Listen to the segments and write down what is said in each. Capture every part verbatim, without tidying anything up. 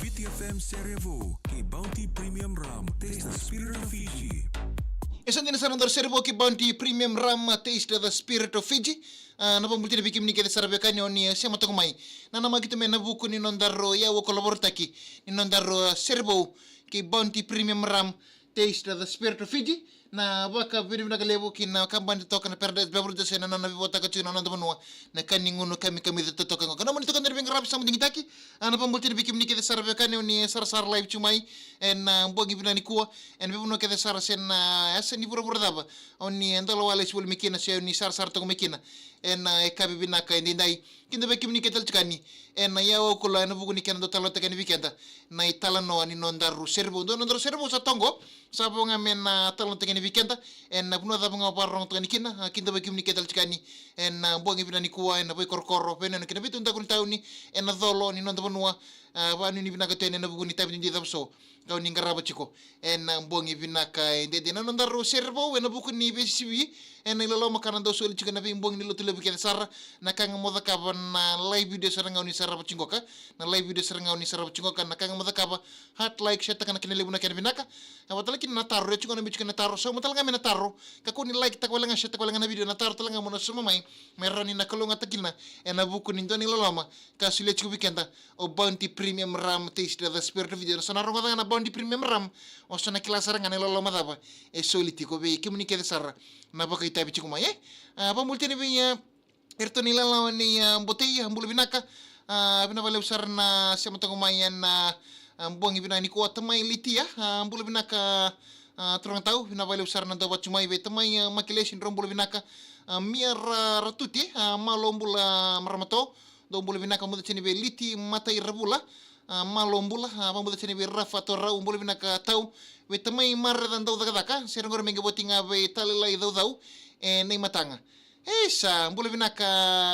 Viti F M Sere Vou kei Bounty Premium Rum. Taste the spirit of Fiji. E sa dina sara na nodaru Sere Vou kei Bounty Premium Rum, Taste the Spirit of Fiji. A, na vakabula tiko vei kemuni kece sara vei kemuni o ni, e, sema toka mai. Na namaki tu mai na vuku ni nodaru, e, iyau o kolaborataki ni nodaru, e, Sere Vou kei Bounty Premium Rum, Taste the Spirit of Fiji. Na vakavinavinaka levu ki na kabani toka na Paradise Beverages ena nona veivuataka tiko na noda vanua na ka ni gunu kamikamica totoka qo. Ka nomuni toka na veiqaravi sa mo digitaki. A, na vakabula tiko vei kemuni kece sara vei kemuni o ni sarasara live tu mai ena, a, bogi vinaka nikua, ena veivanua kece sara se na, a, yasa ni vuravura cava o ni, e, dolawa lesu voli mai kina se o ni sarasara toka mai kina ena, e, yakavi vinaka edaidai. Kidavaki kemuni kece tale tiko yani ena iyau au kula ena vuku ni kena dau talanoataki yani vei keda na italanoa ni nodaru Sere Vou. Dua na nodaru Sere Vou sa toqo, sa vo ga me na talanoataki yani vei keda ena vanua cava ga o vakarorogo toka yani kina. A, kidavaki kemuni kece tale tiko yani ena, a, bogi vinaka nikua ena veikorokoro, veiyanuyanu kei na veitaudaku ni tauni, ena colo ni noda vanua. A, vakanuinui vinaka tu yani ena vuku ni itavi didi cava so ka o ni qarava tiko ena, a, bogi vinaka edaidai. Na nodaru Sere Vou ena vuku ni veisisivi ena iloloma ka na dau soli tiko ena veibogi ni Lotulevu kece sara. Na ka ga mo cakava na live video sara ga o ni sarava tiko qoka, na live video sara ga o ni sarava tiko qoka, na ka ga mo cakava, heart, like, share taka na kena levu na kena vinaka. E, vakatale kina na taro, e tiko na, me tiko na taro, sauma tale ga mai na taro. Kakua ni like taka wale ga, share taka wale ga na video, na taro tale ga mo na sauma mai me rawa ni na kalougata kina ena vuku ni dua na iloloma ka solia tiko vei keda o Bounty Premium Rum, Taste the Spirit of Fiji. Sa na rogoca ga na Bounty Premium Rum, o sa na kila sara ga na iloloma cava e soli tiko vei kemuni kece sara na vakaitavi tiko mai, e. A, vakabula tiko yani vei, e, iratou na ilalawa nei, a, Botei, a, bula vinaka. A, vinaka vakalevu sara na sema toka mai ena, a, bogi vinaka nikua. Tamai Litia, a, bula vinaka, a, turaga tau, vinaka vakalevu sara na dau vata tu mai vei tamai, a, Makilesi, drau bula vinaka. A, Mia Ra-, Ratute, a, malo bula, a, marama to, dau bula vinaka. Muca tiko yani vei Liti Matai Ravula, a, malo bula, a, vakamuca tiko yani vei Rafa Torau, bula vinaka tau. Vei tamai Mareca Daucakacaka, sere qori me qai voti ga vei Talilai Caucau e Naimataga. E sa bula vinaka,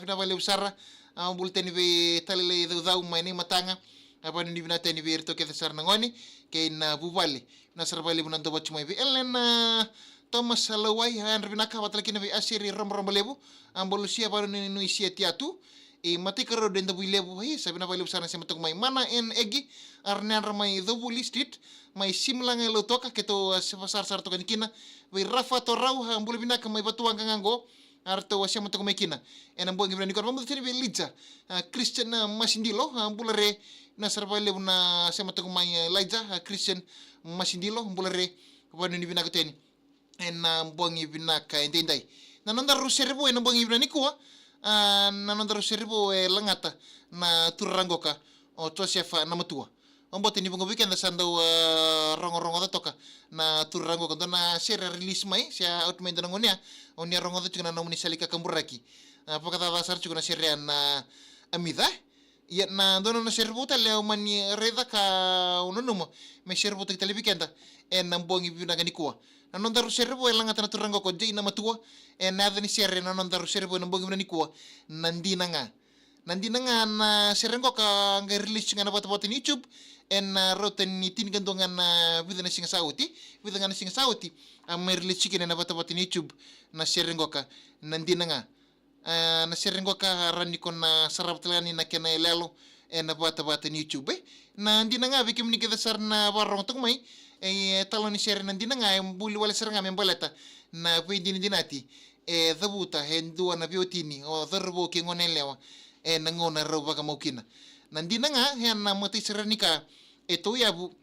vinaka vakalevu sara. A, bula tiko yani vei Talilai Caucau mai Naimataga. A, vakanuinui vinaka tiko yani vei iratou kece sara na gone kei na vuvale. Vinaka sara vakalevu na dau vata tu mai vei Ellen, a, Thomas Lawai, a, yadra vinaka, vakatale kina vei Asiri Roborobalevu, a, Bolusia, vakanuinui Sia Tiatu, e Mataikarau, Dredavui Levu. E sa vinaka vakalevu sara na sema toka mai. Mana N Egi, a, ra na yadra mai Covuli Street, mai Simlaga e Lautoka, keitou, a, se vasarasara toka yani kina. Vei Rafa Torau, a, bula vinaka mai Vatuwaqa ga qo, a, ratou, a, sema toka mai kina ena bogi vinaka nikua. Vakamuca tiko yani vei Elijah, a, Christian, a, Masidilo, a, bula re, vinaka sara vakalevu na sema toka mai, a, Elijah, a, Christian Masidilo, bula re, vakanuinui vinaka tiko yani ena bogi vinaka edaidai. Na nodaru Sere Vou ena bogi vinaka nikua, a, na nodaru Sere Vou e lagata na turaga qoka o Josefa Namatua. Au vakabauta ni vuqa vei keda sa dau, a, rogorogoca toka na turaga qoka, dua na sere a release mai, se a out mai dua na gauna ya, o ni a rogoca tiko na nomuni sala ni kakaburaki. A, vakacaca sara tiko na sere ya na Amica, e. Ia na dua na nona sere vou tale au mani raica ka au nanuma me sere voutaki tale vei keda ena bogi vinaka nikua. Na nodaru sere vou e lagata na turaga o Jay Namatua, ena yaca ni sere na nodaru sere vou ena bogi vinaka nikua, Na Dina Ga. Na Dina Ga na sere qoka a qai release ga ena vatavata ni YouTube ena rauta ni tinikadua ga na vica na siga sa oti, vica ga na siga sa oti a mai release kina ena vatavata ni YouTube na sere qoka, Na Dina Ga. E, na sere qoka rawa ni ko na sarava tale ga ni na kena yaloyalo ena vatavata ni YouTube, e. Na Dina Ga, vei kemuni kece sara na vakarorogo toka mai, e, talanoa ni sere Na Dina Ga e buli wale sara ga me baleta na veidinadinati e cavuta e dua na veiwatini, o cauravou kei goneyalewa, ena gauna rau vakamau kina. Na dina ga ena matai sara ni ka e tauyavu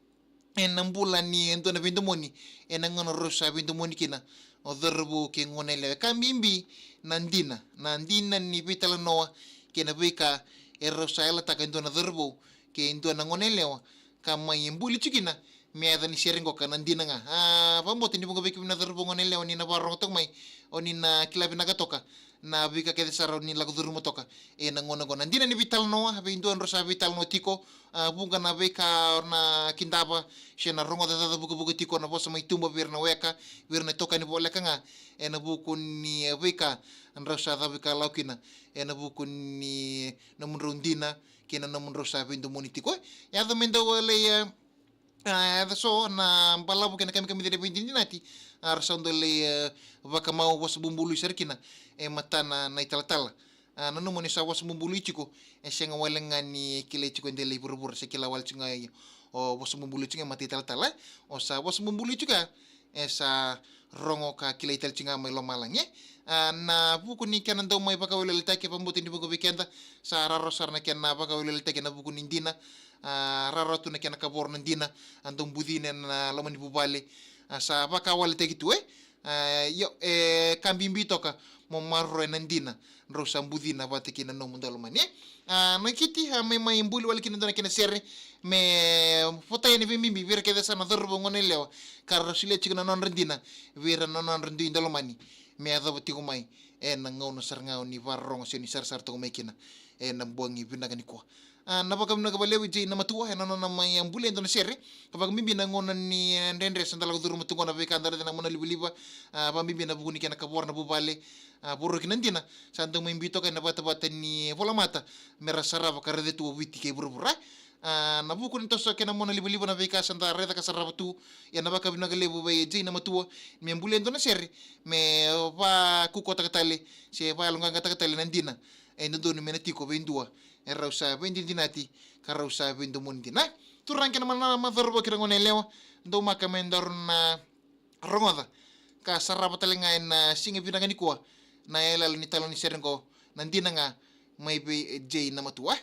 ena bula ni dua na veidomoni ena gauna rau sa veidomoni kina o cauravou kei goneyalewa. E ka bibi na dina, na dina ni veitalanoa kei na veika e rau sa yalataka e dua na cauravou kei dua na goneyalewa ka mai buli tiko kina me yaca ni sere qoka, Na Dina Ga. A, vakabauta ni vuqa vei kemuni na cauravou, goneyalewa, ni na vakarorogo toka mai, o ni na kila vinaka toka na veika kece sara o ni lako curuma toka ena gauna qo. Na dina ni veitalanoa, vei dua drau sa veitalanoa tiko, a, vuqa na veika o na kidava se na rogoca caca vukavuka tiko, na vosa mai tuba vei ira na weka, vei ira na itokani voleka ga, ena vuku ni, e, veika drau sa cavuikalawa kina ena vuku ni nomudrau dina kei na nomudrau sa veidomoni tiko. E, yaco me dau, e, lai, e, a, yaco so na balavu kei na kamikamica ni veidinadinati, a, ra sa dau lai, e, vakamau, vosa bubului sara kina e matana na italatala. A, nanuma ni sa vosa bubului tiko, e sega wale ga ni kilai tiko e dela i vuravura, se kila wale tiko ga o vosa bubului tiko ga e mataitalatala, e. O sa vosa bubului tiko ya, e sa rogo ka kilai tale tiko ga mai lomalagi, e. A, na vuku ni kena dau mai vakaweleweletaki, e vakabauta ni vuku vei keda, sa rawarawa sara na kena vakaweleweletaki ena vuku ni dina, a, rawarawa tu na kena kavoro na dina, a dau bucina ena loma ni vuvale, a, sa vakawaletaki tu, e. A, io, e ka bibi toka mo maroroya na dina drau sa bucina vata kei na nomu daulomani. A, na Kiti, a, mai, mai buli wale kina dua na kena sere me vota yani veibibi vei ira kece sa na cauravou, gone yalewa, ka ra solia tiko na nodra dina vei ira na nodra dui daulomani, me yacova tiko mai ena gauna sara ga o ni vakarorogo se o ni sarasara toka mai kina ena bogi vinaka nikua. A, na vakavinaka vakalevu i Jay Namatua ena nona mai, a, buli e dua na sere, ka vakabibi na gauna ni, e, dredre sa da lako curuma tu qo, na veika da raica na monalivaliva, a, vakabibi na vuku ni kena kavoro na vuvale, a, voroki na dina, sa dau mai biu toka ena vatavata ni volamata me ra sarava ka raica tu o Viti kei vuravura. A, na vuku ni toso kei na monalivaliva, na veika sa da raica ka sarava tu, ia na vakavinaka levu vei Jay Namatua me buli e dua na sere me vakaukauwataka tale se vakayaloqaqataka tale na dina e dodonu me na tiko vei dua e rau sa veidinadinati ka rau sa veidomoni dina. Turaga kei na marama, cauravou kei ira gone yalewa, daumaka me daru na rogoca ka sarava tale ga ena siga vinaka nikua na iyaloyalo ni talo ni sere qo, Na Dina Ga, mai vei Jay Namatua.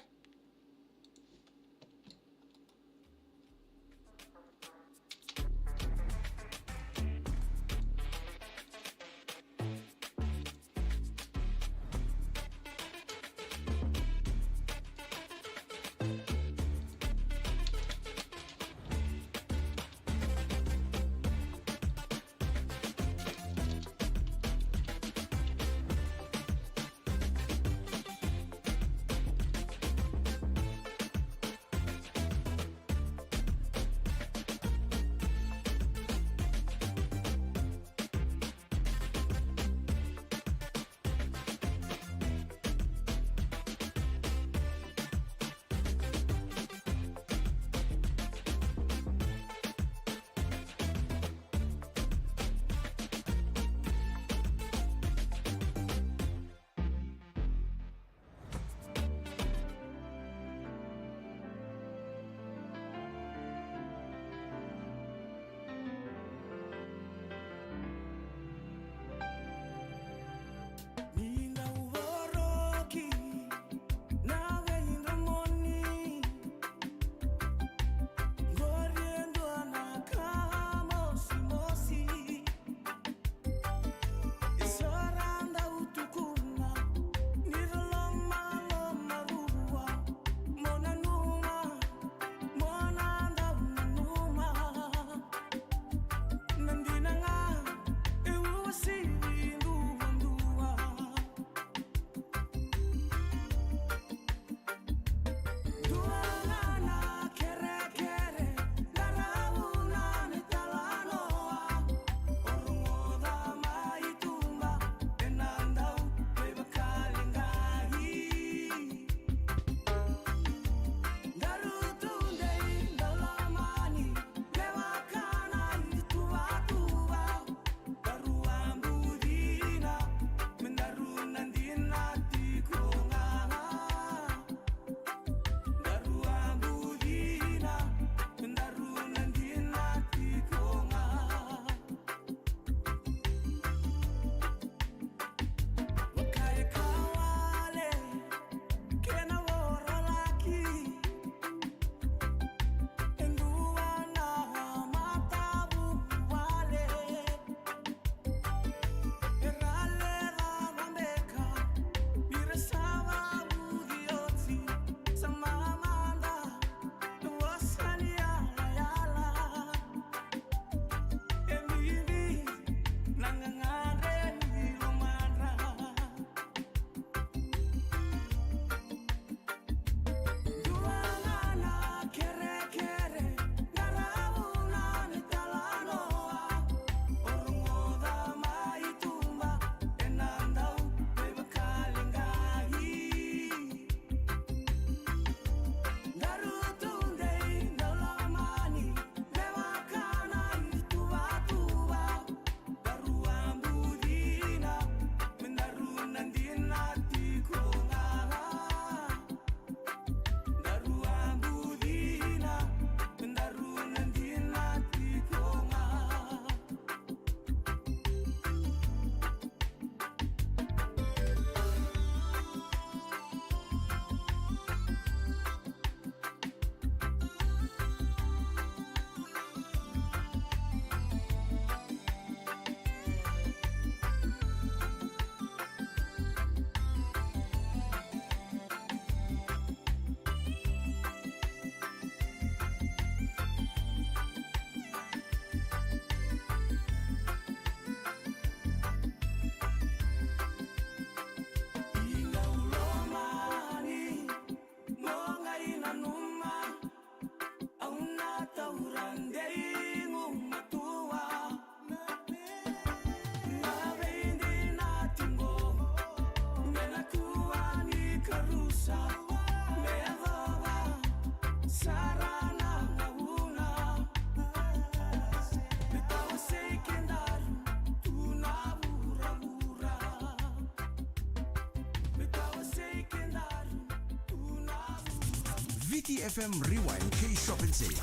Viti F M Rewind kei Shop and Save.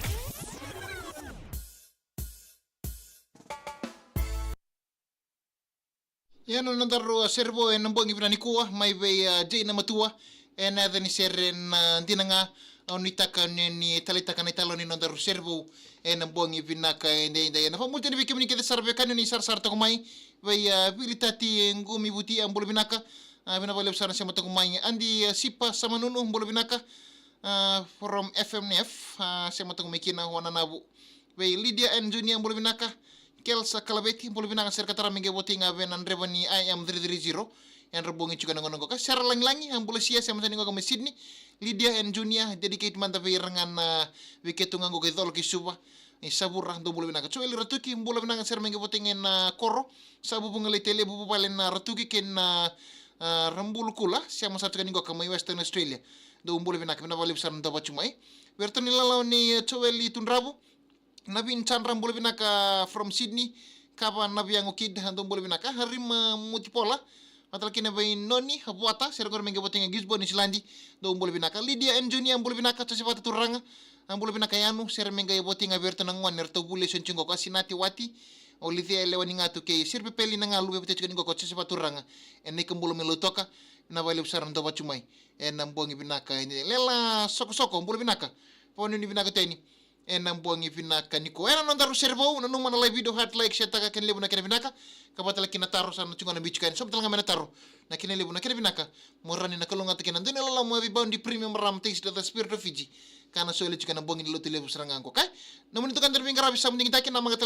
Ia na nodaru sere vou ena bogi vinaka nikua mai vei a Jay na Matua. Ena yaca ni sere na dina ga. Au nuitaka ni ni taleitaka na italo ni nodaru sere vou ena bogi vinaka edaidai. Ena vamuti ni vei kemuni kece sara vei kani ni sarasara toka mai vei a Vili Tati e Gumi Vuti, a bula vinaka. A, vinaka vakalevu sara na sema toka mai Adi, a, Sipa Samanunu, bula vinaka. A, from F M F, a, sema toka mai kina o Nanavu. Vei Lydia and Junior, bula vinaka. Kelsa Kalaveti, bula vinaka. Sere ka tara me qai voting a vei na dreva ni I M three three zero. Yadra bogi tiko na gona qoka. Sera Lagilagi, a bula sia, sema tani qoka mai Sydney. Lydia and Junior, dedicate mada vei ira ga na vei ketu ga qoka i Colo kei Suva. I Savura, dou bula vinaka. Joeli Ratuki, bula vinaka. Sera me qai voting ena koro. Sa vuvuga lai tele, vuvale na Ratuki kei na, a, Rabulukula. Sema sa tiko ni qoka mai Western Australia. Dou bula vinaka, vinaka vakalevu sara na dau vacu mai. Vei iratou ni lalawa ni, e, Joeli Tudravu. Navin Chandra, bula vinaka from Sydney. Kava Naviago Kid, dou bula vinaka. Harima Mutipola, vata kina vei Noni Vuata, sere qori me qai voting e Gisborne, New Zealand. Dou bula vinaka. Lydia and Junior, bula vinaka. Joseph Vata Turaga, a bula vinaka Yanu, sere me qai voting vei iratou na gone eratou vuli e so ni tiko qoka, Sinati Wati, o Licia e lewa ni Gatu kei Siripepeli na Galu, vei voting tiko ni qoka Joseph Vata Turaga. Ena ika bula mai Lautoka, vinaka vakalevu sara na dau vacu mai. Ena bogi vinaka, e Lela Sokosoko, bula vinaka. Vanuinui vinaka teni. Ena bogi vinaka nikua. Ena nodaru sere vou, nanuma na live video, heart, like, share taka, kena levu na kena vinaka. Ka vata tale kina taro sa na tiko na biu tiko yani. Sobu tale ga mai na taro. Na kena levu na kena vinaka. Mo rawa ni na kalougata kina dua na loloma vei Bounty Premium Rum, taste the spirit of Fiji. Ka na soli tiko na bogi ni lotu levu sara ga qo, okay? Nomuni tukada na veiqaravi sa mo digitaki, na maqa tale